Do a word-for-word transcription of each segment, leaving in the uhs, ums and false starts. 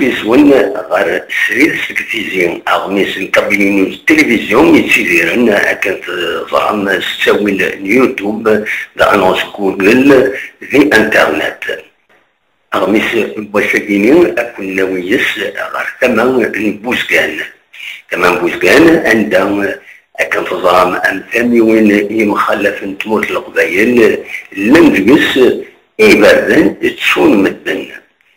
Iswen ɣer srid seg tizi, aɣmis n Kabili News Télévision yettidiren akken teẓram s ttawil n YouTube, daɣen ɣer Google, di Internet. Aɣmis n wass-agi-ni ad ken-nawi yes ɣer tama n Buzgan. Tama n Buzgan, anda akken teẓram am tamiwin yemxalafen n tmurt n Leqbayel, llan deg-s iberdan ttun medden.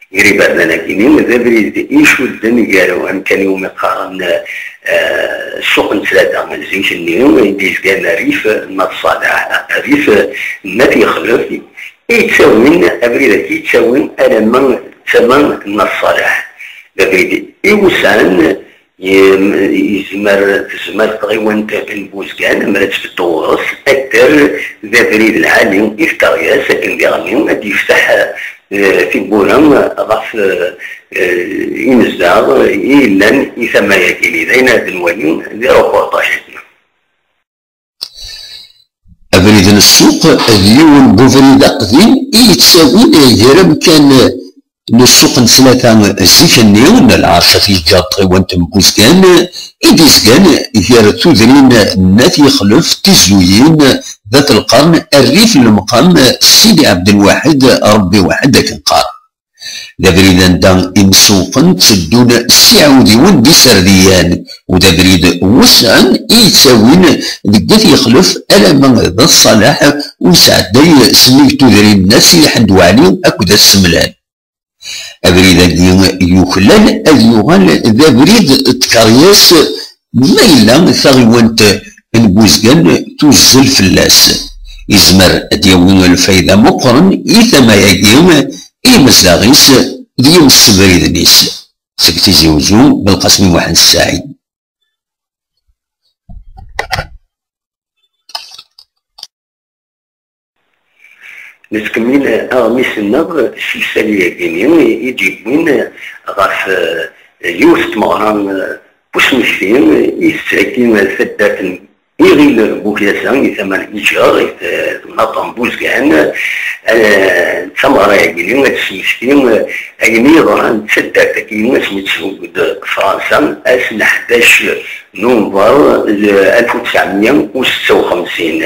Gar iberdan-agi-ni d abrid icudden gar amkan iwumi qqaren, eh, ssuq n tlata zik-nni i d-yezgan rrif n At Ṣaleḥ, rrif n At Yexlef, i yettawin, abrid-agi yettawi alamma d tama n At Ṣaleḥ. D abrid iwesɛen, yem-, yezmer, tezmer tɣiwant n Buzgan, amer ad tbeddu ɣur-s, ad d-terr d abrid lɛali i tkeryas, akken diɣenni ad d-yefteḥ, eh, tiwwura ɣef, eh, eh, imezdaɣ i yellan i tama-agi-ni. D ayen ad nwali di reportage-agi. Abrid n ssuq d yiwen n ubrid aqdim i yettawin gar amkan n ssuq n tlata zik-nni n lɛerc at yeǧǧa tɣiwant n Buzgan, i d-izgan gar tudrin n At Yexlef, Tizuyin, d At Lqern, rrif n lemqam Sidi Ɛebdelwaḥed, Rebbi waḥed akken qqar. D abrid anda imsuqen tteddun s iɛudiwen d iserdiyan, u d abrid wesɛen i yettawin deg At Yexlef alamma d At Ṣaleḥ, u yesɛedday sennig tudrin n At Sidi Ḥend Waɛli akked At Semlan. Abrid-agi yuklal ad yuɣal d abrid n tkeryas ma yella taɣiwant n Buzgan tuzzel fell-as. Izmer ad d-yawi lfayda meqqren i tama-agi, i yimezdaɣ-is d yimsebriden-is. Seg Tizi Uzzu, Belqasem Muḥend Ssaɛid. Nettkemmil aɣmis-nneɣ s yisali-agi-ni i d-yewwin ɣef, eh, yiwet n tmeɣra, eh, n usmekti i tettheggi taddart n Iɣil n Bukyasa i tama n Iǧer, i t-, temnaḍt n Buzgan. Eh, d tameɣra-agi-ni ad tesmekti, eh, ayen yeḍran d taddart-agi asmi d-tesbugg-d Fransa ass n ḥdac Nuvember, eh, alef u tesɛemya u setta u xemsin.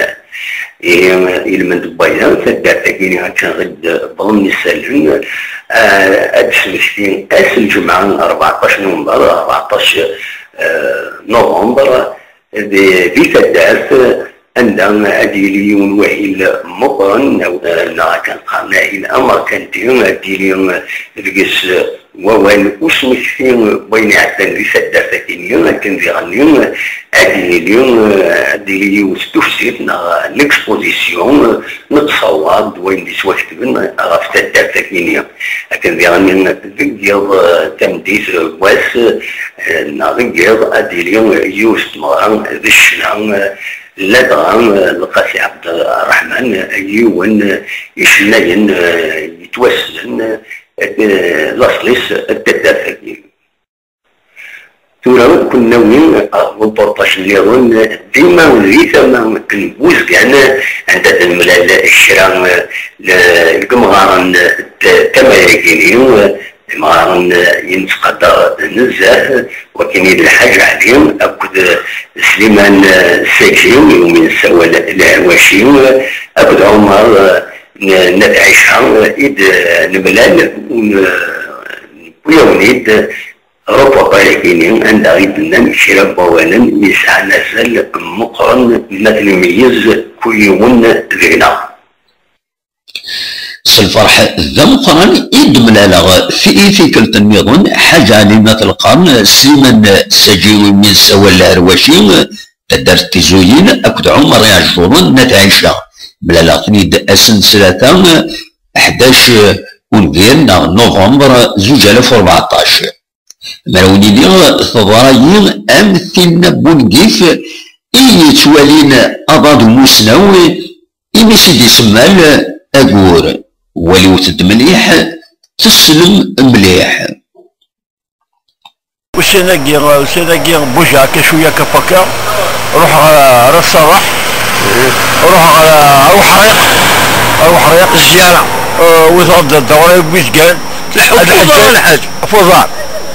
Ihi, ilmend n waya, taddart-agi attan ɣer-d ḍlem n isallen, eh, ad d-tesmekti ass n lǧemɛa, rbeɛṭac Nuvember, rbeɛṭac, eh, Nuvember, di, di taddart, anda ad yili yiwen wahil meqqren, neɣ, eh, neɣ akken qqaren ahil amerkanti, ad yili deg-s wawal usmekti n wayen iɛeddan di taddart-agi-nni, akken diɣenni ad yili, ad yili yiwet n tufsit neɣ n exposition n ttṣawar d wayen d-yettwaketben ɣef taddart-agi-nni. Akken diɣenni deg yiḍ, tameddit n wass, neɣ deg yiḍ ad yili yiwet n tmeɣra d ccna, ladɣa Lqasi Ɛebderreḥman, yiwen icennayen yettwassnen, eh, laṣel-is d taddart-agi. Tura ad ken-nawi ɣer uporṭac nniḍen, dima di tama n Buzgan, anda d-nemlal kra, eh, n yimɣaren n tama-agi-ni, imɣaren, eh, i nettqadar nezzeh, wakken i d Lḥaǧ Ɛli akked, eh, Sliman, eh, Saǧi, iwumi nessawal Leɛwaci, akked Ɛumar, eh, n, n At Ɛica, eh, i d, eh, nemlal, u n, eh, newwi-awen-id reportage-agi-ni, anda i d-nnan kra n wawalen yesɛan azal meqqren ma t-nmeyyez kul yiwen deg-neɣ. S lferḥ d ameqqran i d-mlaleɣ i tikkelt nniḍen Ḥaǧ Ɛli n At Lqern, Sliman Saǧi, imi nessawal Leɛrwaci, taddart Tizuyin, akked Ɛumar Iɛejjuren n At Ɛica. Mlaleɣ-ten-id ass n ttlata, ḥdac unbir neɣ nuvember zuǧ alaf u rbeɛṭac. Mraw n iniɣ teḍra-yi am tin n wungif i yettwalin aḍad umusnaw imi s i d-isemmal agur. Waliwet-d mliḥ, teslem mliḥ. Ussan-agi, ussan-agi, bujaɣ akka cwiya akka pakka, ruḥeɣ ɣer, ɣer Ṣṣabeḥ, ruḥeɣ ɣer, ɣer Uḥriq, ɣer Uḥriq, zzyara, eh, wteɣ-d ddawra n Buzgan, ad ḥeǧǧeɣ, ad ḥeǧǧeɣ, f uḍar.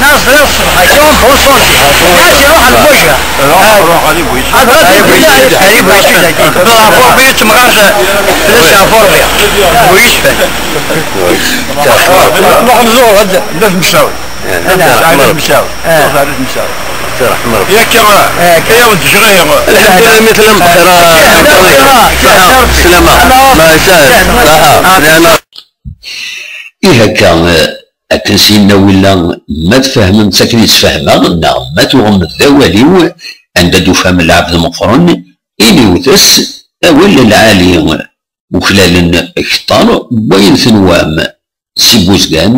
ناس لا الصبح، يوم بوصول. ناس يروح البوجة. روح، روح علي بويش. هذا غادي يبويش. يبويش. هذا فور بيت مغاز. لسه فور بيت. بويش. بويش. نروح نزور هذا، لا مشاوي. لا، لا، لا، لا، مشاوي. آه. لا، لا، مشاوي. يا كما، يا ولد الجرير. لا، لا، مثل الخير. سلامة. ما يسال. آه، آه. Ihi akka, akken s-yenna willa, ma tfehmem-tt akken i tt-fehmeɣ, neɣ ma tuɣem d awal-iw, anda d-tufam lɛebd meqqren, inimt-as awal lɛali, uklalen kter n wayen tenwam, si Buzgan,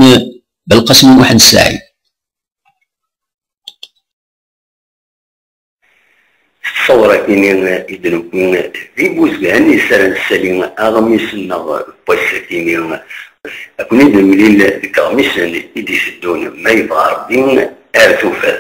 Belqasem Muḥend Saɛid. Ṣṣawra-kini i d-newwi di Buzgan, yessaram Sali aɣmis-nneɣ n wass-akini. Ad ken-id-nemlil deg yeɣmisen i d-iteddun, ma yebɣa Ṛebbi, ar tufat.